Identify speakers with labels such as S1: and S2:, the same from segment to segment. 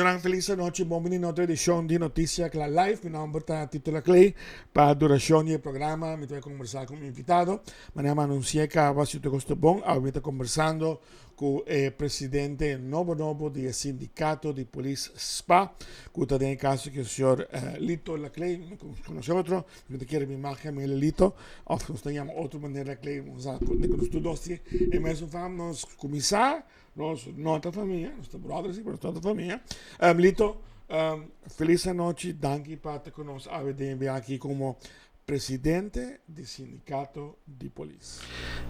S1: Amigonan, felis anochi. Bon bini na otro edicion di Noticia Cla Live. Mi nomber ta Tito Laclay. Pa duracion di e programa mi ta bay conversa cu mi invitado. Manera mi anuncia caba, si tur cos ta bon, awe mi ta conversando cu e presidente nobo nobo di e sindicato di polis spa, cu ta den e caso cu e señor Lito Laclay. Mi conoce otro, mi ta kere mi magia mi Lito, of nos ta yama otro manera Laclay, nos sa cu nos tur dos tin e mesun fam. Nos cuminsa. Nos no ta famia, nos ta brothers, pero nos no ta famia. Um, Lito, um, feliz anochi, danki pa ta con nos awe den bia aki como presidente di sindicato di polis.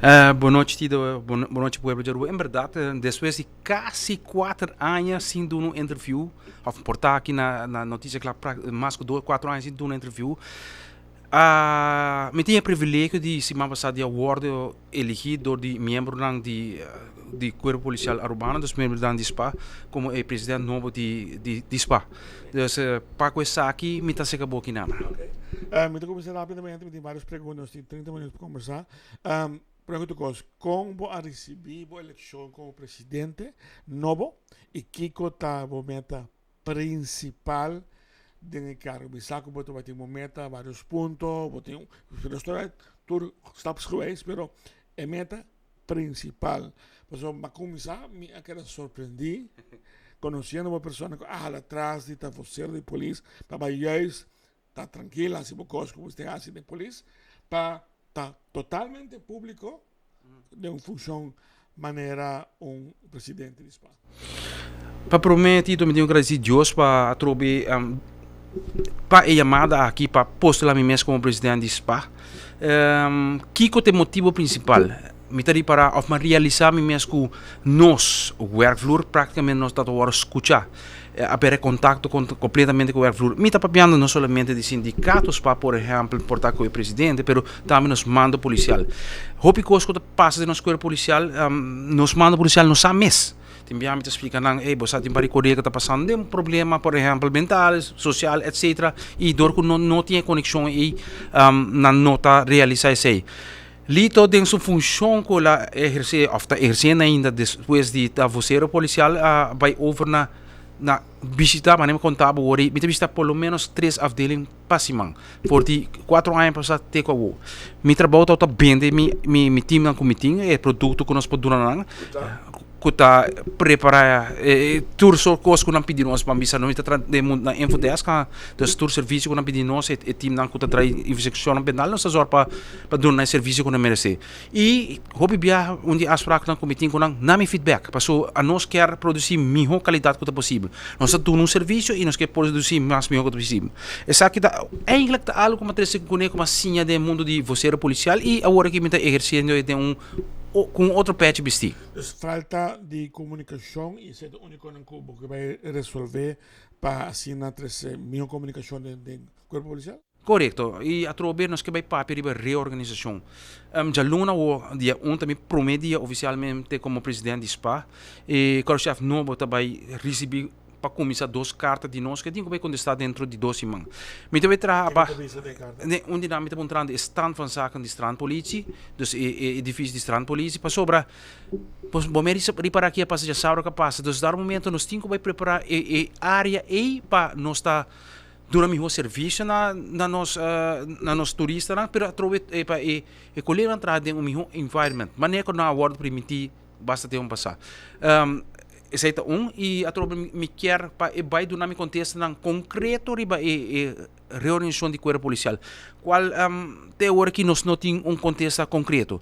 S2: Uh, bon nochi Tito, bon, bon nochi pueblo di Aruba. En berdad, eh, despues di casi 4 aña sin duna un interview, of por ta aki na, na Noticia Cla, mas cu 2, 4 aña sin duna un interview, Mi tin e privilegio di siman pasá di a wòrdu eligí dor di miembronan di di Kuerpo Polisial Arubano, dus miembronan di spa, komo e president nobo di di spa. Dus pa ku esaki mi ta seka bo kinan.
S1: Oke. Mi ta kuminsá rápidamente, mi tin vários pregunta, nos tin 30 minüt pa kombersá. Promé ku tur kos, kon bo a risibí bo elekshon komo presidente nobo i kiko ta bo meta principal den e cargo. Mi sa cu bo tabatin un meta, varios punto, bo tin tur stapsgewijs, pero e meta principal. Pasobra mi a cuminsa, mi a keda sorprendi conociendo bo persona cu a hala tras di ta vocero di polis, pa bai juist ta trankil, hasi bo kos ku bo mester hasi den polis, pa ta totalmente públiko den un funshon manera un presidente di spa.
S2: Pa promé Tito mi tin ku gradisí Dios pa atrobe pa e yamada aki pa postulá mi mes komo presidente di spa. Kiko ta e motibu prinsipal? Mi ta ripará òf mi a realisá mi mes ku nos wèrkvloer práktikamente nos ta wòrdu skuchá. A perde kontakto kompletamente ku wèrkvloer. Mi ta papiando no solamente di sindikato spa por ehèmpel por ta ku e presidente pero tambe nos mando polisial. Hopi kos ku ta pasa den nos kuerpo polisial nos mando polisial no sa mes. Tin bia mi ta splika nan, ey bo sa tin par di kolega ta pasando den problema por ehèmpel mental, sosial etsetera i dor ku no no tin e konekshon ei nan no ta realisá esei. Lito den su funshon ku el a ehersé òf ta ehersiendo ainda despues di ta vosero polisial a bai over na na bishita manera mi konta bo wor mi ta bishita por lo menos tres afdeling pa siman for di kuatro aña pasá te ku awor. Mi trabou tabata bende mi mi timnan ku mi tin e produkto ku nos por duna nan. Ku ta prepará e tur sort kos ku nan pidi nos pa bisa nos ta traha den na infodesk dus tur servisio ku nan pidi nos e teamnan ku ta traha investigashonnan penal nos ta zòrg pa pa duna nan e servisio ku nan meresé i hopi biaha un di e afspraaknan ku mi tin ku nan nan mi feedback pasobra anos kier produsí mihó kalidat ku ta posibel nos ta duna un servisio i nos kier produsí mas mihó ku ta posibel esaki ta eigentlik ta algu ku mi a trese kuné ku mi a siña den e mundu di vosero polisial i awor aki mi ta ehersiendo den un ku un otro pèchi bistí.
S1: Dus falta di komunikashon i esei ta únikonan ku bo ke bai resolvé pa asina trese mihó komunikashon den den kuerpo polisial?
S2: Korekto. I atrobe nos ke bai papia riba reorganisashon. Djaluna awor, dia un ta mi promé dia ofisialmente komo president di spa. E korpschef nobo ta bai risibí pa kuminsá dos karta di nos ku e tin ku bai kontestá dentro di dos siman. Mi ta bai traha
S1: pa. Kiko ta bisa den e karta?
S2: Den un di nan mi ta puntrando e stand van zaken di strandpolitie, dus e e edifisio di strandpolitie, pasobra bo meri ripará ki a pasa djasabra ku a pasa, dus dar momento nos tin ku bai prepará e e área ei pa nos ta duna mihó servisio na na nos na nos turistanan, pero atrobe pa e e koleganan traha den un mihó environment, manera ku nan a wòrdu permití basta tempu pasá. Esei ta un i atrobe mi kier pa e bai duna mi kontestanan konkreto riba e e reorganisashon di kuerpo polisial, kual te awor aki nos no tin un kontesta konkreto.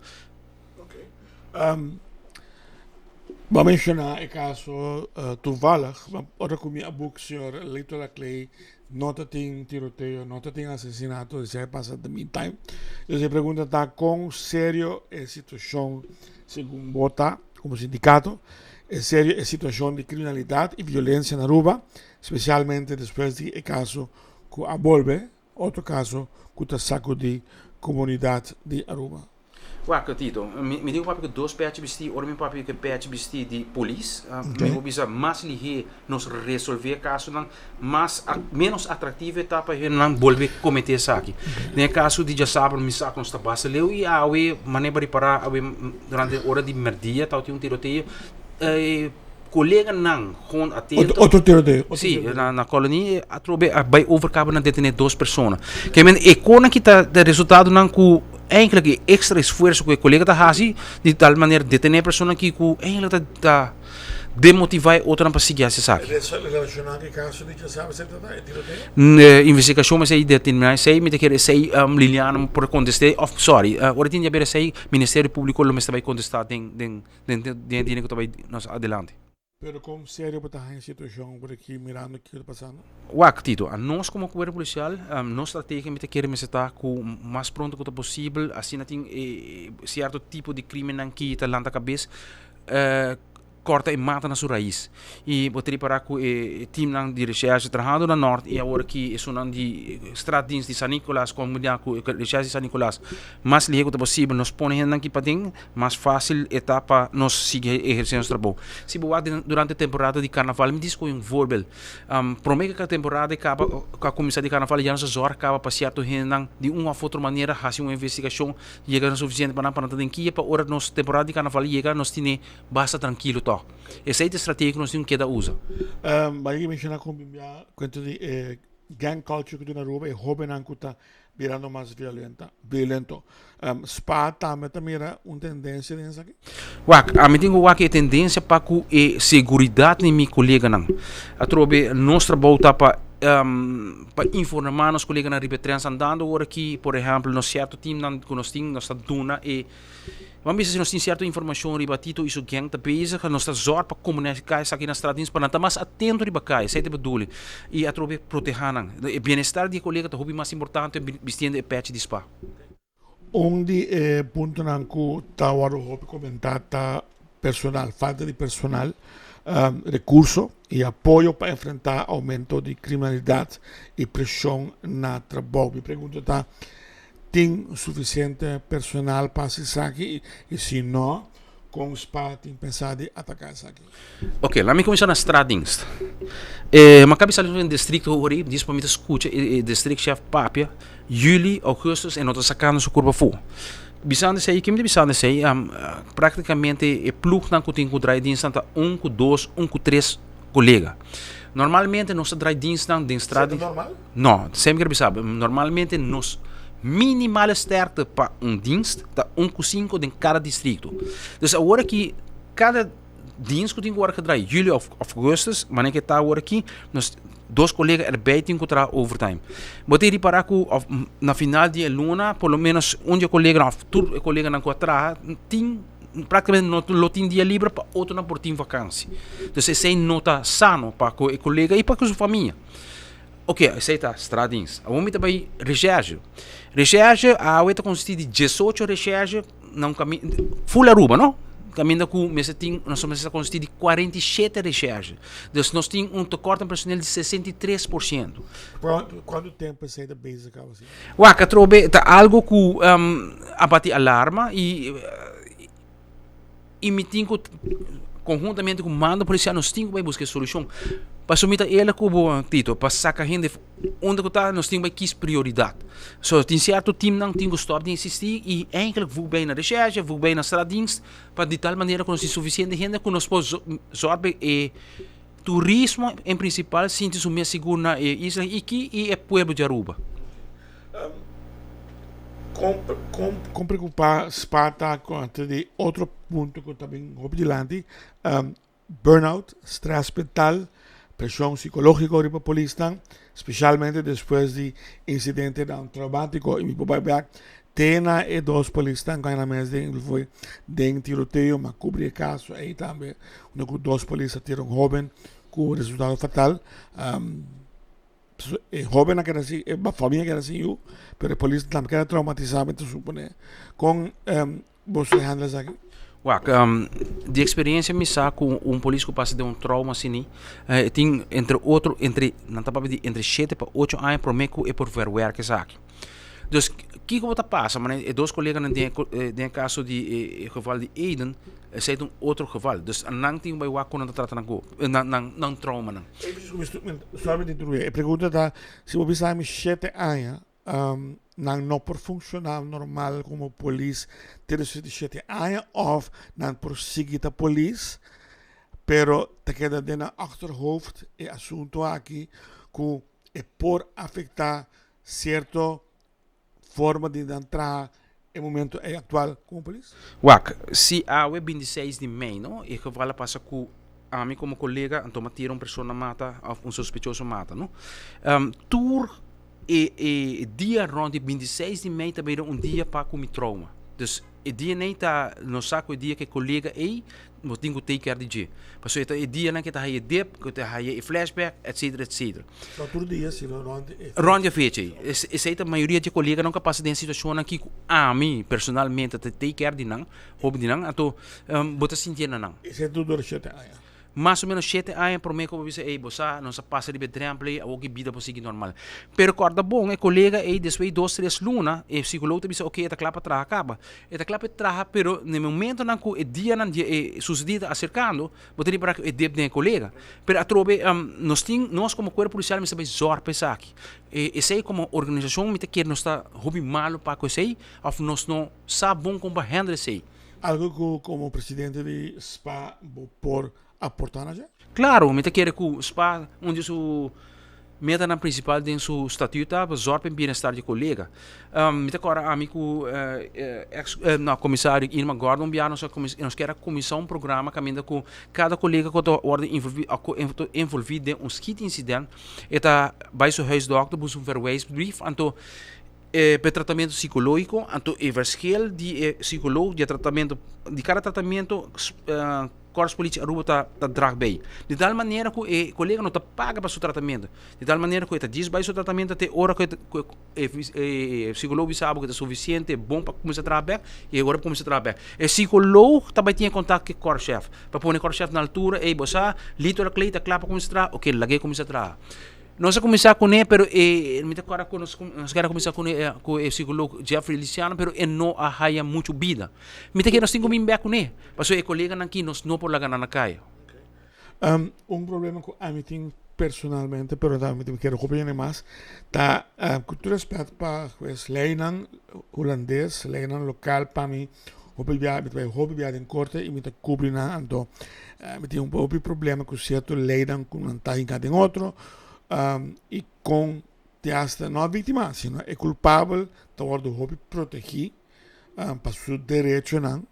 S1: Bo a menshoná e kaso toevallig, ma ora ku mi a buk señor Lito Laclay no ta tin tiroteo, no ta tin asesinato, esei a pasa den meantime. Dus e pregunta ta kon serio e situashon segun bo ta komo sindikato, e serio e situashon di kriminalidat i violensia na Aruba, spesialmente despues di e kaso ku a bolbe Otro caso cu ta sacudi comunidad di Aruba.
S2: Wak, Tito, mi mi tin ku papia ku dos pèchi bistí, ora mi papia ku e pèchi bistí di polis, mi por bisa mas lihé nos resolvé e kasonan, mas ménos atraktivo e ta pa hendenan bolbe kometé esaki. Den e kaso di djasabra mi sa ku nos ta basta leu i awe manera bo ripará awe durante ora di mèrdia tabatin un tiroteo. Koleganan gewoon atento.
S1: Otro tiroteo.
S2: Si, na kolonie atrobe a bai over kaba nan detene dos persona. Ke men e konan ki ta de resultadonan ku eigenlijk e extra esfuerso ku e kolega ta hasi di tal manera detene e persona ki ku eigenlijk ta ta demotiva e otronan pa sigui hasi esaki.
S1: Relaciona ku e kaso di djasabe esei ta e tiroteo?
S2: Investigashon mester a determina esei, mi ta kere esei Liliana por kontest'é of sorry ora tin di haber esei Ministerio Publico lo mester bai kontestá den den Den den e dia ku ta bai nos adelante.
S1: Pero kon serio bo ta haña e situashon por aki mirando kiko ta pasando?
S2: Wak, Tito, anos komo kuerpo polisial, nos strategia mi ta kere mester ta ku mas pronto ku ta posibel asina tin e sierto tipo di krimennan ki ta lanta kabes, kòrta e mata na su rais. I bo ta ripará ku e teamnan di reshershi trahando na nòrt i awor aki esunnan di straatdienst di San Nicolas kombiná ku e reshershi di San Nicolas mas lihé ku ta posibel nos pone hendenan aki paden. Mas fácil e ta pa nos sigui ehercé nos trabou. Si bo wak durante temporada di carnaval, mi di scoge un voorbeeld. Prome cu temporada e caba, cu a cuminsa di carnaval, ya nos a zorg caba pa cierto hendenan di un of otro manera haci un investigacion, yega na suficiente pa nan pa nan ta den kia pa ora nos temporada di carnaval yega nos tine basta trankilo tog. Esey ta e strategia cu nos tin cu keda usa.
S1: Bo a menciona con bimbia cuento di e gang culture cu tin na Aruba, e hobennan cu ta birando mas violenta, violento. Spa tambe ta mira un tendencia den esaki?
S2: Wak, ami tin ku wak e tendencia pa ku e seguridad di mi koleganan. Atrobe nos trabou ta pa pa informa nos koleganan riba e trens andando ora ki, por ehempel, nos sierto teamnan ku nos tin, nos ta duna e Ban bisa si nos tin sierto informashon riba Tito i su geng ta bezig, nos ta zòrg pa komuniká esaki na straatdienst pa nan ta mas atento riba kai, esei ta bedoeling. I atrobe protehá nan. E bienestar di e kolega ta hopi mas importante bistiendo e pèchi di spa.
S1: Un di e puntonan ku ta wòrdu hopi komentá ta personal, falta di personal, rekurso i apoyo pa enfrentá oumento di kriminalidat i preshon na trabou. Mi pregunta ta, Tin sufisiente personal pa hasi esaki i si no, kon spa tin pensá di ataká esaki?
S2: Ok, laat mi kuminsá na straatdienst. E mi a kabi sali den distrikto hoor ei, dis pa mi ta skucha e distriktchef papia, juli, augustus e no ta sakando su kurpa afó. Bisando esei, ke mi ta bisando esei? Praktikamente e plugnan ku tin ku drai dienstnan ta un ku dos, un ku tres kolega. Normalmente nos ta drai dienstnan den straatdienst.
S1: Esei ta normal?
S2: No, semper ker bisa, normalmente nos minimale sterkte pa un dienst ta un ku sinku den kada distrikto. Dus awor aki kada dienst ku tin ku wòrdu gedraai juli òf augustus, manera ke ta awor aki, nos dos kolega erbij tin ku traha overtime. Bo tin ripará ku òf na final di e luna por lo menos un di e koleganan òf tur e koleganan ku a traha tin praktikamente no lo tin dia liber pa otronan por tin vakansi. Dus esei no ta sano pa ku e kolega i pa ku su famia. Ok, esei ta straatdienst. Awor mi ta bai recherche. Recherche awe ta consisti di diesocho recherche na un camin full Aruba no. Caminda cu mester tin nos mester ta consisti di 47 recherche. Dus nos tin un tekort na personeel di 63%.
S1: Cuanto tempo esei ta bezig caba asina?
S2: Wak atrobe ta algo cu a bati alarma y y mi tin cu conhuntamente cu mando policial nos tin cu bay busca e solucion. Pasobra mi ta eerlijk cu bo Tito, pa saca hende unda cu ta nos tin bay kies prioridad. So tin cierto teamnan tin cu stop di existi y eigenlijk voeg bay na recherche, voeg bay na straatdienst pa di tal manera cu nos tin suficiente hende cu nos por zorg e turismo en principal sinti su mes sigur na e isla iki y e pueblo di Aruba.
S1: Kon preokupá spa ta kontra di otro punto ku ta bin hopi dilanti, burnout, strès mental, preshon sikológiko riba polisnan, spesialmente despues di insidentenan traumátiko i mi por bai bèk te na e dos polisnan ku a na mes den den tiroteo, mi a kubri e kaso ei tambe unda ku dos polis a tira un hóben ku resultado fatal. E hoben a keda sin, e famia a keda sin yu, pero e polis tambe keda traumatisa, mi ta supone. Kon boso ta handle esaki?
S2: Wak, di eksperensia mi sa ku un polis ku pasa den un trauma asini, e tin entre otro, entre, nan ta papia di entre shete pa ocho aña promé ku e por verwerk esaki. Dus, kiko bo ta pasa? Manera e dos koleganan den e den e kaso di e geval di Eden, Esei ta un otro geval. Dus nan tin ku bai wak kon nan ta trata nan ku nan nan nan traumanan.
S1: Sorry mi interrumpí. E pregunta ta, si bo bisa mi shete aña, nan no por funshoná normal komo polis te despues di shete aña òf nan por sigui ta polis? Pero ta keda den nan achterhoofd e asunto aki ku e por afektá sierto forma di nan traha e momento ei aktual komo polis?
S2: Wak, si awe 26 di mei no, e geval a pasa ku ami komo kolega anto mi a tira un persona mata òf un sospechoso mata no. Tur e e dia rònt di 26 di mei ta bira un dia pa ku mi trouma. Dus e dia nei ta nos sa ku e dia ku e kolega ei Bo tin ku take care di dje. Pasobra e ta e dianan ku e ta haya e dip, ku e ta haya e flashback, etcetera, etcetera.
S1: No tur dia, sino rond e fecha.
S2: Rond e fecha ei. Esei ta mayoria di e koleganan ku a pasa den e situashonnan aki ku ami personalmente ta take care di nan, hopi di nan, anto bo ta sintié na nan.
S1: Esei ta dura shete aña.
S2: Mas o menos shete aña promé ku bo bisa, ey, bo sa, nos a pasa riba e drèmpel ei, awor ki bida por sigui normal. Pero kòrda bon, e kolega ei despues di dos, tres luna, e psikolog ta bisa, oke, e ta kla pa traha kaba. E ta kla pa e traha, pero na e momentonan ku e dianan di e susedido ta aserkando, bo ta ripará ku e dep den e kolega. Pero atrobe nos tin, nos komo kuerpo polisial mester bai zòrg pa esaki. E esei komo organisashon mi ta kere nos ta hopi malu pa ku esei, òf nos no sa bon kon pa handle esei.
S1: Algo ku komo presidente di spa bo por aportá na dje?
S2: Klaro, mi ta kere ku spa un di su metanan prinsipal den su statuut ta pa zòrg pa e bienestar di kolega. Mi ta kòrda ami ku eks no komisario Irma Gordon bia nos a nos kier a kuminsá un programa kaminda ku kada kolega ku ta wòrdu envolví òf ku ta envolví den un skietinsident e ta bai su huisdòkter buska un verwijsbrief anto E pa e tratamentu psikológiko, anto e verschil di e psikoloog, di e tratamentu, di kada tratamentu Korps Politie Aruba ta ta drag bij. Di tal manera ku e kolega no ta paga pa su tratamentu. Di tal manera ku e ta djis bai su tratamentu te ora ku e ku e e psikoloog bisa bo ku ta sufisiente bon pa kuminsá traha bèk i e ora pa kuminsá traha bèk. E psikoloog ta bai tin e kontak ku e korpschef pa pone e korpschef na altura, ey bo sa Lito Laclay ta kla pa kuminsá traha, oke lag'é kuminsá traha. Nos a kuminsá kuné, pero e mi ta kòrda ku nos nos kere a kuminsá kuné ku e psikolog Jeffrey Liciano, pero e no a haya muchu bida. Mi ta kere nos tin ku bin bèk kuné, pasobra e koleganan aki nos no por laga nan na kaya.
S1: Un problema ku ami tin personalmente, pero tambe mi kere hopi hende mas, ta ku tur rèspèt pa pues leinan hulandes, leinan lokal pa mi hopi bia mi ta bai hopi bia den korte i mi ta kubri nan anto mi tin un hopi problema ku sierto leinan ku nan ta hinka den otro i kon te hasta no a víktima sino e kulpabel ta wòrdu hopi protegí pa su derechonan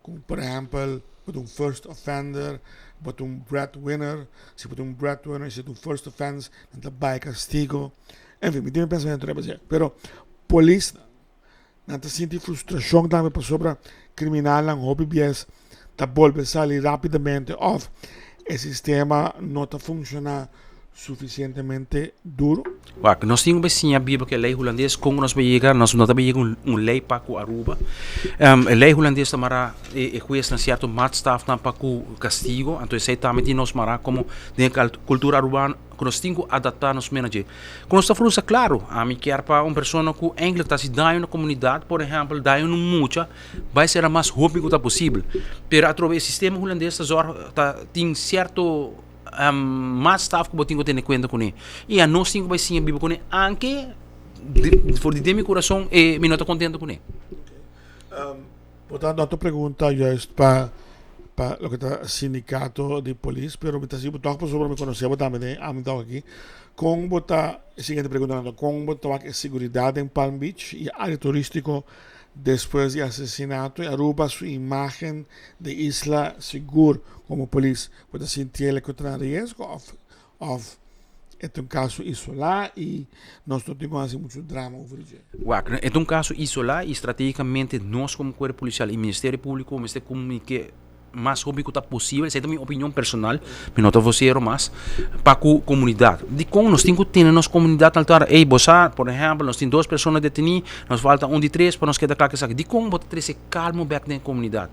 S1: ku por ehèmpel bo ta un first offender bo ta un breadwinner si bo ta un breadwinner si bo ta un first offense nan ta bai kastigo enfin mi tin mi pensamentu riba esei pero polisnan Nan ta sinti frustrashon tambe pasobra kriminalnan hopi bies ta bolbe sali rápidamente òf e sistema no ta funshoná sufisientemente duru.
S2: Wak, nos tin ku bai siña biba ku e lei hulandes, kon ku nos bai yega, nos no ta bai yega un lei pa ku Aruba. E lei hulandes ta mará e huesnan sierto maatstafnan pa ku kastigo, anto esei tambe tin nos mará komo den e kultura arubano. Ku nos tin ku adaptá nos mena dje. Ku nos ta frusa klaru, ami kier pa un persona ku enkele ta hasi daño na komunidat, por ehèmpel daño na un mucha, bai sera mas hopi ku ta posibel. Pero atrobe e sistema hulandes ta zòrg ta tin sierto maatstaf ku bo tin ku tene kuenta kuné. I anos tin ku bai siña biba kuné anke for di den mi kurason e mi no ta kontento kuné.
S1: Bo ta no ta pregunta juist pa pa loke ta sindicato di polis, pero mi ta si bo tog pasobra mi conoce bo tambe den e ambito aki. Con bo ta, e siguiente pregunta nan ta, con bo ta wak e seguridad den Palm Beach y area turistico despues di asesinato y Aruba su imagen di isla sigur como polis? Bo ta sintiele cu ta na riesgo of Of e ta un kaso isolá i nos no tin ku hasi muchu drama over dje?
S2: Wak, e ta un kaso isolá i stratégikamente nos komo kuerpo polisial i Ministerio Públiko mester komuniké mas hopi ku ta posibel, esei ta mi opinion personal, mi no ta vosero mas, pa ku komunidat. Dikon nos tin ku tene nos komunidat al tanto? Ey, bo sa, por ehèmpel, nos tin dos persona detení, nos falta un di tres pa nos keda kla ku esaki. Dikon bo ta trese kalmo bèk den e komunidat?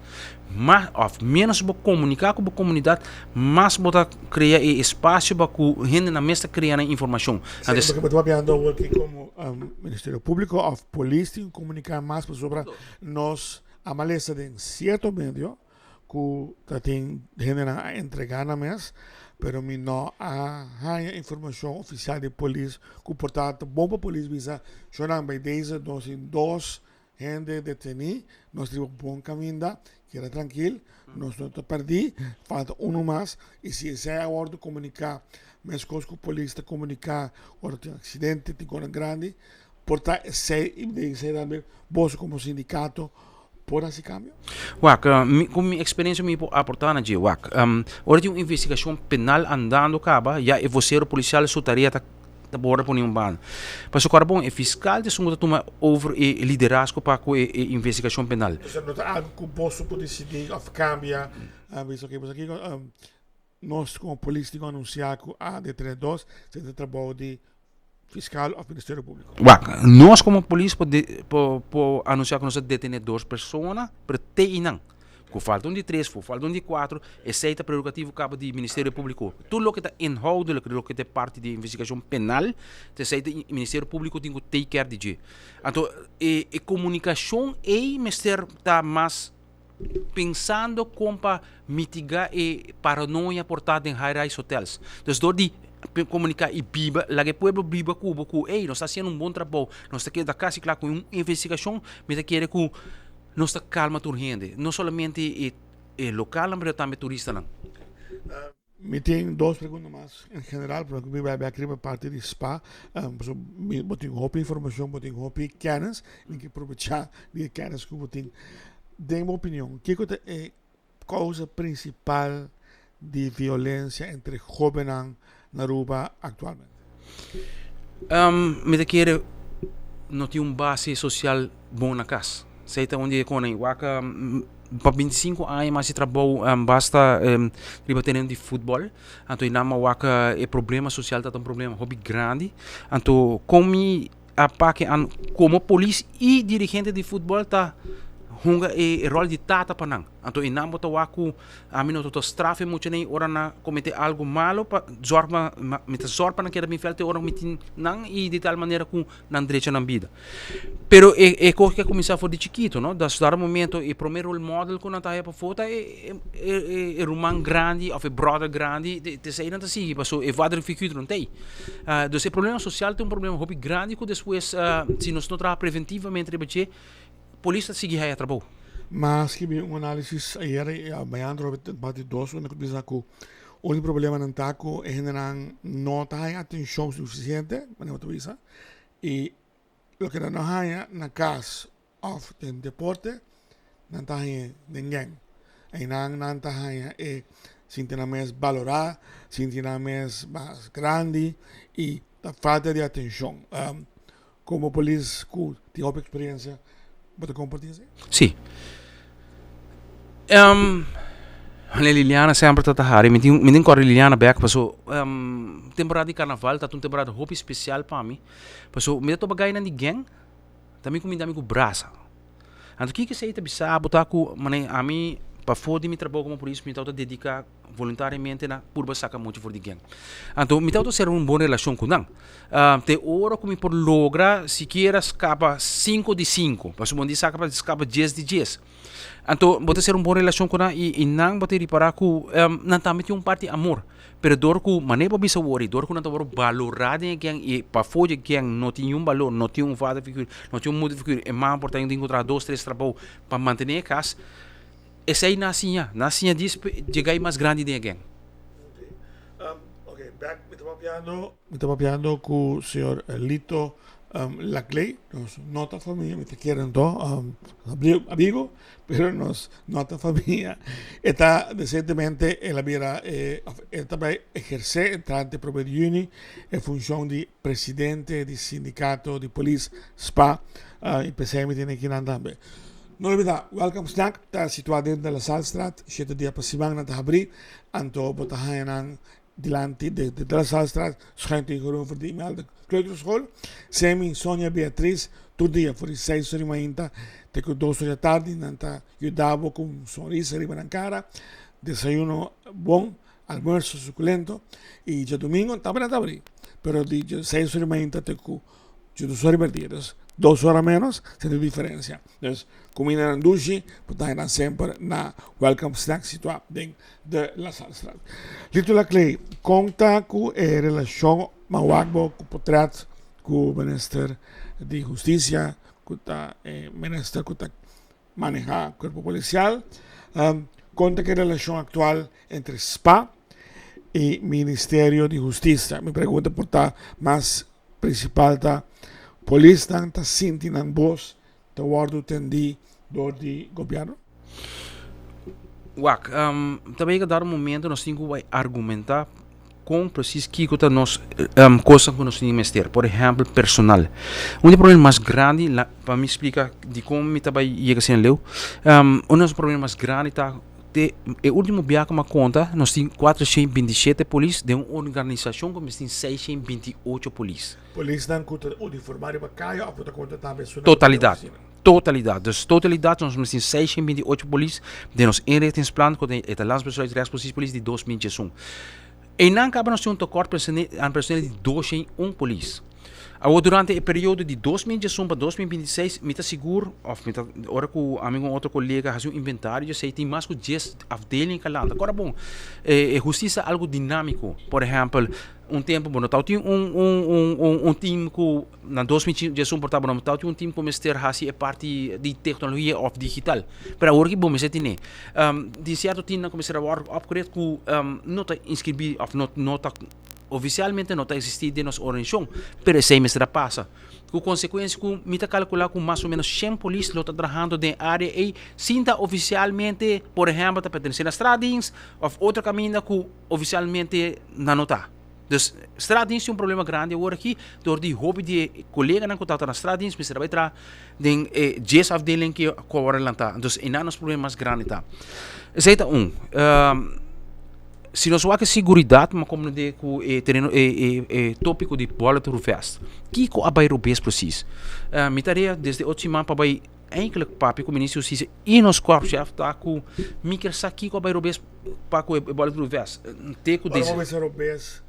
S2: Mas of menos bo komuniká ku bo komunidat, mas bo ta krea e espasio pa ku hendenan mes ta krea nan informashon.
S1: Sí, porque bo ta papiando awor aki komo Ministerio Públiko of polis tin ku komuniká mas pasobra nos a malesa den sierto medio ku ta tin hendenan a entregá nan mes, pero mi no a haña informashon ofisial di polis ku por ta bon pa polis bisa, shornan, bij deze nos tin dos. hende detení, nos riba bon kaminda, keda trankil, nos no ta pèrdí, falta unu mas i si esei a wòrdu komuniká meskos ku polis ta komuniká ora tin aksidente, tin kosnan grandi, por ta esei i den esei tambe boso komo sindikato por hasi kambio?
S2: Wak, ku mi eksperensia mi por aportá na dje, wak, ora tin un investigashon penal andando kaba, ya e vosero polisial su tarea ta ta borde pone un banda. Pasobra ku ora bon e fiskal ta esun ku ta tuma over e liderazgo pa ku e investigashon penal.
S1: Entonces no ta algu ku boso por disidí òf kambia, bisa oke boso kiko nos komo polis tin ku anunsiá ku a detené dos, esei ta trabou di fiskal òf Ministerio Públiko.
S2: Wak, nos komo polis por por por anunsiá ku nos a detené dos persona, pero te einan. Ku falta un di tres, ku falta un di kuatro, esei ta prerogativo kaba di Ministerio Públiko. Tur loke ta inhoudelijk, loke ta parti di investigashon penal, ta esei ta Ministerio Públiko tin ku take care di dje. Anto e e komunikashon ei mester ta mas pensando kon pa mitiga e paranoia por ta den high rise hotels. Dus dor di komunika i biba, laga e pueblo biba ku bo ku ey nos ta hasiendo un bon trabou, nos ta keda kasi kla ku un investigashon, mi ta kere ku nos ta kalma tur hende, no solamente e e lokalnan pero tambe turistanan.
S1: Mi tin dos pregunta mas en general, pero mi bai bek riba parti di spa. Pasobra mi bo tin hopi informacion, bo tin hopi kennis, mi ke probecha di e kennis ku bo tin. Den bo opinion, kiko ta e kousa prinsipal di violensia entre hobennan na Aruba aktualmente?
S2: Mi ta kere no tin un base sosial bon na kas. Esei ta un di e konan. Wak pa bintisinko aña mi hasi trabou basta riba tereno di futbòl. Anto e nan a wak e problema sosial ta un problema hopi grandi. Anto kon mi a pake an komo polis i dirigente di futbòl ta hunga e ròl di tata pa nan. Anto e nan bo ta wak ku ami no ta straf e muchanan ora nan komete algu malo pa zòrg pa mi ta zòrg pa nan keda bin vèlt te ora mi tin nan i di tal manera ku nan drecha nan bida. Pero e e kos ke a kuminsá for di chikito no, das dado momento e promé role model ku nan ta haya pafó ta e e e ruman grandi òf e bròder grandi te esei nan ta sigui pasobra e vader figura no ta ei. Dus e problema sosial ta un problema hopi grandi ku despues si nos no traha preventivamente riba dje polis ta sigui haya trabou.
S1: Mas skibi un análisis ayer i mañana trobe bati dos unda ku bisa ku un di problemanan ta ku e hendenan no ta haña atenshon sufisiente manera bo ta bisa i loke nan no haña na kas òf den deporte nan ta haña den gèng. Einan nan ta haña e sinti nan mes balorá, sinti nan mes mas grandi i ta falta di atenshon. Komo polis ku tin hopi eksperensia bo ta kompartí esei?
S2: Sí. Wanneer Liliana semper ta ta hari, mi tin mi tin kòrda Liliana bèk paso temporada di karnaval ta un temporada hopi spesial pa mi paso mi ta topa gainan di gèng ta mi kuminda mi ku brasa. Anto kiko esei ta bisa bo ta ku manera ami pafó di mi trabou komo polis mi tabata dediká voluntariamente na purba saka mucha for di gang. Anto mi tabata sera un bon relashon ku nan. Te ora ku mi por logra sikiera skapa sinku di sinku, pasobra bo no tin saka pa skapa dies di dies. Anto bo ta sera un bon relashon ku nan i nan bo ta ripará ku nan tambe tin un parti amor. Pero dor ku manera bo bisa wor i dor ku nan ta wòrdu balorá den e gang i pafó di e gang no tin niun balor, no tin un vader figura, no tin un moeder figura, e mama por ta tin ku traha dos tres trabou pa mantené e kas. Esei nan a siña, nan a siña dis djega i mas grandi den e gang.
S1: Ok, back mi ta papiando, mi ta papiando ku señor Lito Laclay, nos no ta famia, mi ta kere anto amigo, pero nos no ta famia. E ta recientemente el a bira e el ta bai eherce entrante prome di juni e funcion di presidente di sindicato di polis spa y p'esei mi tene kinan tambe. No olbida, Welcome Snack ta situá den De La Salstraat, shete dia pa siman nan ta habrí, anto bo ta haña nan dilanti de De La Salstraat, schuin tegenover di Imelda Kleuterschool. Semi, Sonia, Beatriz, tur dia for di seis ora di mainta te ku dos ora di atardi nan ta yuda bo ku un sonrisa riba nan kara, desayuno bon, almuerso sukulento i djadumingu tambe nan ta habrí, pero di seis ora di mainta te ku Dje dos ora riba dia, dus dos ora menos senti diferencia. Dus cumindanan dushi por ta nan semper na Welcome Snack situa den de La Salstraat. Lito Laclay, con ta cu e relacion mawak bo cu potret cu Minister di Husticia? ku ta e minister ku ta maneha kuerpo polisial. Kon ta ku e relashon aktual entre spa i Ministerio di Hustisia? Mi pregunta por ta mas prinsipal ta, polisnan ta sinti nan bos ta wòrdu tendí dor di gobièrnu?
S2: Wak, ta bay dar un momento nos tin ku bay argumentá kon presis kiko ta nos kosnan ku nos tin mester. Por ehèmpel, personal. Un di e problema mas grandi, pa mi splika dikon mi ta bay yega asina leu, un di nos problema mas grandi ta te e ultimo biaha ku mi a konta nos tin 427 polis den un organisashon ku mester tin 628 polis.
S1: Polisnan ku ta uniformá riba kaya òf bo ta konta tambe esunnan
S2: ku ta den ofisina? Totalidat. Dus totalidat nos mester tin 628 polis den nos inrichtingsplan ku e ta Landsbesluit Rechtspositiepolitie di 2011. Einan kaba nos tin un tekort aan personeel di 201 polis. Awor durante e periodo di 2011 pa 2026 mi ta sigur òf mi ta ora ku ami ku un otro kolega hasi un inventario dje esei tin mas ku dies afdeling ka lanta. Kòrda bon e hustisia ta algu dinámiko. Por ehèmpel un tempu bo no tabatin un un un un un team ku na 2011 por ta bo no tabatin un team ku mester hasi e parti di teknologia òf digital. Pero awor ki bo mester tene. Tin sierto teamnan ku mester a wòrdu opgericht ku no ta inskribí òf no no ta ofisialmente no ta eksistí den nos organisashon, pero esei mester a pasa. Ku konsekuensia ku mi ta kalkulá ku mas o ménos shen polis lo ta trahando den e área ei sin ta ofisialmente, por ehèmpel, ta pertenesé na Straatdienst òf otro kaminda ku ofisialmente nan no ta. Dus Straatdienst tin un problema grandi awor aki dor di hopi di e koleganan ku tabata na Straatdienst mester a bai traha den e djes afdeling ku awor a lanta. Dus einan nos problema mas grandi ta. Esei ta un. Si nos wak e siguridat mi a komprende ku e tereno e e e topiko di bulletproof vest. Kiko a bai robes presis? Mi tarea desde ocho siman pa bai Eindelijk papia ku Minister di Hustisia i nos korpschef ta ku mi kier sa kiko a bai robes pa ku e bulletproof vest. Te ku
S1: Ora bo bisa robes,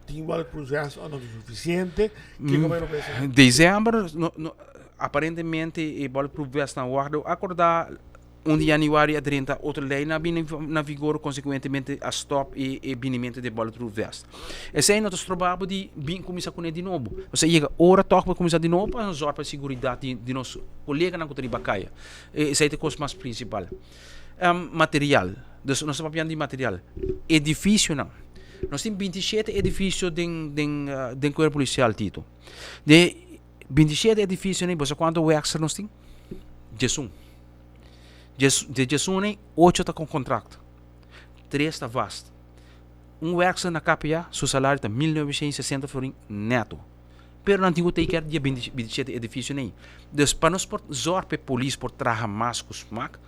S1: tin bulletproof vest o no ta sufisiente? Kiko a bai robes?
S2: December no no aparentemente e bulletproof vest nan wòrdu akordá. Un di januari a drenta otro lei na bini na vigor, konsekuentemente a stòp e e binimentu di e bulletproof vest. Esei no ta stroba bo di bin kuminsá kuné di nobo. Pasobra yega ora tòg bo kuminsá di nobo pa nos zòrg pa e siguridat di di nos koleganan ku ta riba kaya. Esei ta e kos mas prinsipal. Material, dus nos ta papiando di material. Edifisionan, nos tin 27 edifisio den den den kuerpo polisial Tito. Den e 27 edifisionan bo sa kuantu wèkster nos tin? 11. De 11 ei, ocho ta con contract, tres ta vast. Un werkster na KPA su salario ta 1960 florin neto. Pero nan tin cu take care di e 27 edificio ei. Dus pa nos por zorg pa e polis por traha mas cu smak,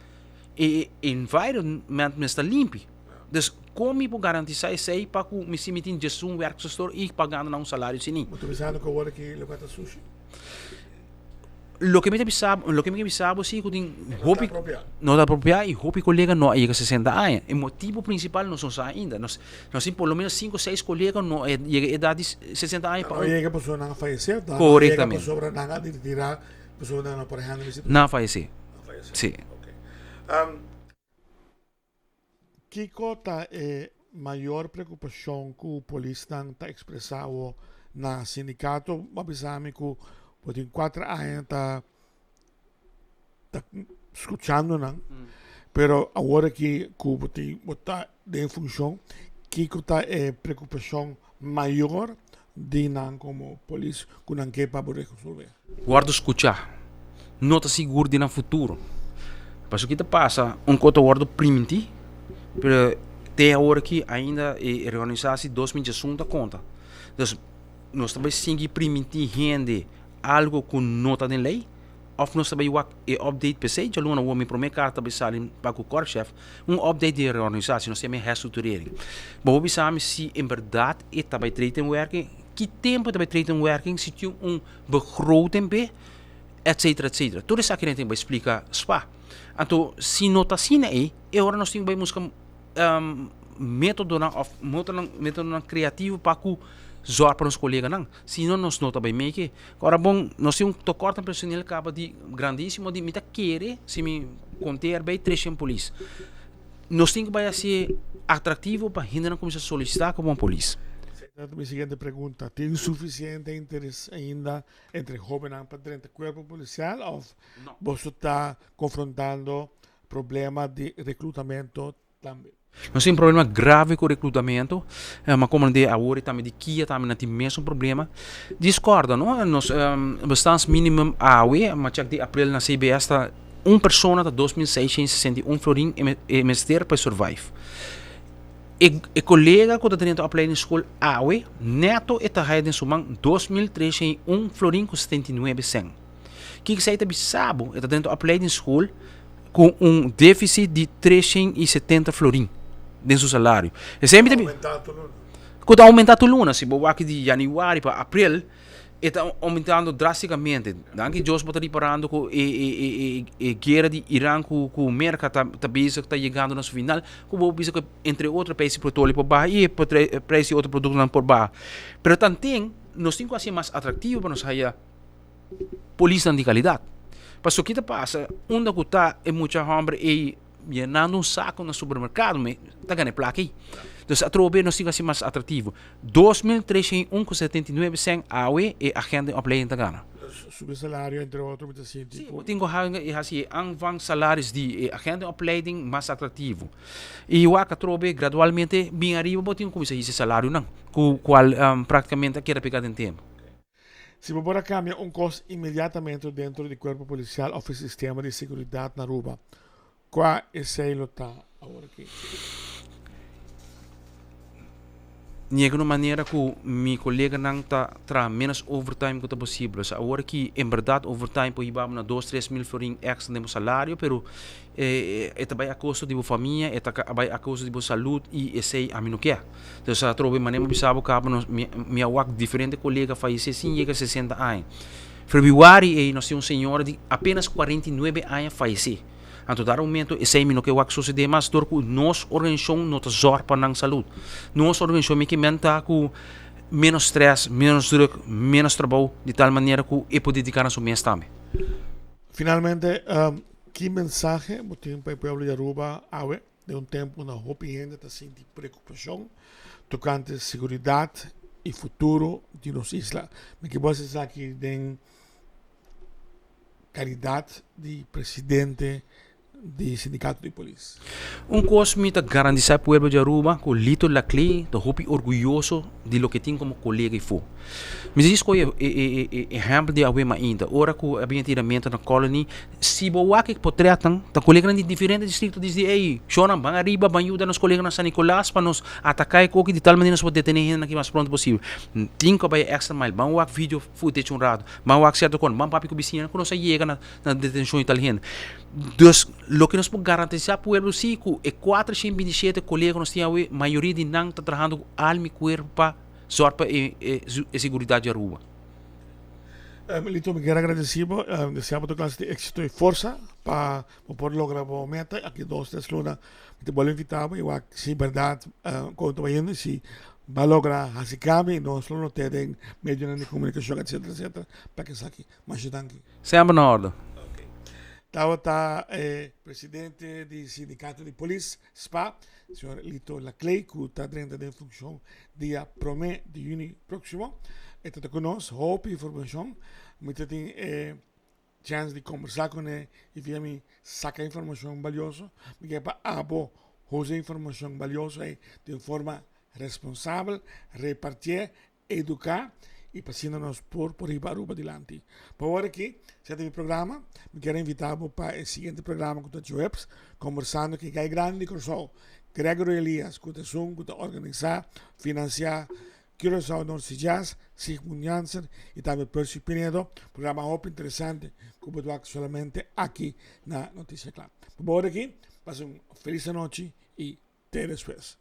S2: e environment mester ta limpi. Dus con mi por garantisa esey pa cu mi si mi tin 11 werkster y pagando nan un salario asina?
S1: Bo ta bisando cu awor aki loke ta sushi?
S2: Loke mi ta bisa bo, loke mi ke bisa bo si ku tin hopi no ta apropiá i hopi kolega no a yega 60 aña. E motibu prinsipal nos no sa ainda. Nos nos tin por lo menos sinku o seis kolega no a yega e edat di 60 aña.
S1: Nan no yega pasobra nan a fayesé òf nan no yega pasobra nan a retirá pasobra nan no por hèndel e situashon?
S2: Nan a fayesé.
S1: Nan a fayesé.
S2: Si.
S1: Oke. Kiko ta e mayor preokupashon ku polisnan ta ekspresá awo na sindikato? Bo a bisa mi ku bo tin kuater aña ta ta skuchando nan, pero awor aki ku bo tin bo ta den funshon, kiko ta e preokupashon mayor di nan komo polis ku nan ke pa bo resolvé?
S2: Wòrdu skuchá, no ta sigur di nan futuro. Pasobra ki ta pasa, un kos ta wòrdu primintí, pero te awor aki ainda e reorganisasi 2021 ta konta. Dus nos ta bai sigui primintí hende algu ku no ta den lei òf nos ta bai wak e update? P'esei djaluna awor mi promé karta bai sali pa ku korpschef, un update di e reorganisasi, nos ta yama e herstructurering. Bo por bisa mi si en bèrdat e ta bai treden werking? Ki tempu e ta bai treden werking? Si tin un begroting p'e, etcetera, etcetera. Tur esaki nan tin bai splika spa. Anto si no ta asina ei, e ora nos tin bai buska metodonan òf metodonan kreativo pa ku zòrg pa nos koleganan. Si no nos no ta bai meke. Ora bon, nos tin un tekort na personel kaba di grandisimo di mi ta kere si mi konte erbei 300 polis. Nos tin ku bai hasi atraktivo pa hendenan kuminsá solisitá komo un polis.
S1: Ta mi siguiente pregunta. Tin suficiente interes ainda entre hobennan pa drenta cuerpo policial of boso ta confrontando problema di reclutamento tambe?
S2: Nos tin problema grave cu reclutamento, ma como de awor y tambe di kia tambe nan tin mesun problema. Discorda no, nos bestaansminimum awe, ma check di april na CBS ta un persona ta 2661 florin e mester pa e survive. E e kolega ku ta drenta opleidingsschool awe, nèto e ta haya den su man 2301 florin ku 79 sèn. Kiko esei ta bisa bo? E ta drenta opleidingsschool ku un défisit di 370 florin den su salario. Esei mi ta
S1: Oumentá tur luna.
S2: Ku ta oumentá tur luna. Si bo wak di yanüari pa aprel, E ta aumentando drasticamente. Danki Dios bo ta riparando cu e e e e e guera di Iran cu cu Merca ta ta bezig ta yegando na su final cu bo bisa cu entre otro prijs di petroleo por baha y e prijs di otro productonan por baha. Pero tanten nos tin cu haci mas atractivo pa nos haya polisnan di calidad. Pasobra ki ta pasa unda cu ta e mucha homber ey Yenando un saco na supermercado me ta gana e placa ey. Dus atrobe nos tin cu haci mas atractivo. 2301 cu 79 cent awe e agente in opleiding ta gana.
S1: Subi salario entre otro mi ta sinti.
S2: Si, bo tin cu haci e aanvang salaris di e agente in opleiding mas atractivo. Y wak atrobe gradualmente bin ariba bo tin cu cuminsa hisa e salarionan cu cual practicamente a keda pega den tempo.
S1: Si bo por a cambia un cos inmediatamente dentro di cuerpo policial of e sistema di seguridad na Aruba, cua esey lo ta awor aki?
S2: Niega un manera cu mi coleganan ta traha menos overtime cu ta posibel. Osea, awor aki en berdad overtime por hiba bo na dos, tres mil florin extra den bo salario, pero e ta bai a costo di bo famia, e ta bai a costo di bo salud y esey ami no kier. Entonces atrobe manera mi bisa bo caba nos mi mi a wak diferente colega fayece sin yega 60 aña. Februari ey nos tin un señora di apenas 49 aña fayece. Anto dar momento esey mi no ke wak sucede mas dor cu nos organisacion no ta zorg pa nan salud. Nos organisacion mi ke men ta cu menos stress, menos druk, menos trabou di tal manera cu e por dedica na su mes tambe.
S1: Finalmente, ki mensahe bo tin pa e pueblo di Aruba awe? Den un tempu unda hopi hende ta sinti preokupashon tokante seguridat i futuro di nos isla. Mi ke bo hasi esaki den kalidat di presidente di sindikato di polis.
S2: Un kos mi ta garantisa e pueblo di Aruba ku Lito Laclé ta hopi orguyoso di loke tin komo kolega i fo. Mi ta skohe e ehèmpel di awe mainta ora ku a bin e tiramentu na Colony. Si bo wak e potretnan, ta koleganan di diferente distrikto disdi, Ey, shornan, ban ariba, ban yuda nos koleganan San Nicolas pa nos ataká e koki di tal manera nos por detené hendenan aki mas pronto posibel. Tin ku a bai extra mile, ban wak video footage un rato, ban wak sierto kos, ban papia ku bisiñanan ku nos a yega na na detenshon di tal hende. Dus, loke nos por garantisá pueblo si ku e 427 kolega ku nos tin awe, mayoria di nan ta trahando ku alma i kuerpo pa sòrt pa e e seguridat di Aruba.
S1: Lito, mi kier agradeci bo, desea bo tur clase di exito y forsa pa bo por logra bo meta. Aki dos, tres luna mi ta bolbe invita bo y wak si berdad con ta bayendo y si bo a logra haci cambio y nos lo note den medionan di comunicacion etcetera etcetera pa ke esaki. Masha danki.
S2: Semper na orde.
S1: Tabata e presidente di sindicato di polis, spa, señor Lito Laclay cu ta drenta den funcion dia prome di juni proximo. E ta ta cu nos, hopi informacion. Mi ta tin e chance di conversa cu ne y via mi saca informacion balioso. Mi ke pa abo usa informacion balioso ey den forma responsabel, repartié educa y pa asina nos por por hiba Aruba dilanti. Pa awor aki, si ta mi programa, mi kier a invita bo pa e siguiente programa cu ta djoeps, Conversando cu e Gai Grandi di Corsou, Gregory Elias, cu ta esun cu ta organisa, financia Curaçao North Sea Jazz, Sigmund Jansen y tambe Percy Pinedo, programa hopi interesante cu bo ta wak solamente aki na Noticia Cla. Pa awor aki, pasa un feliz anochi y te despues.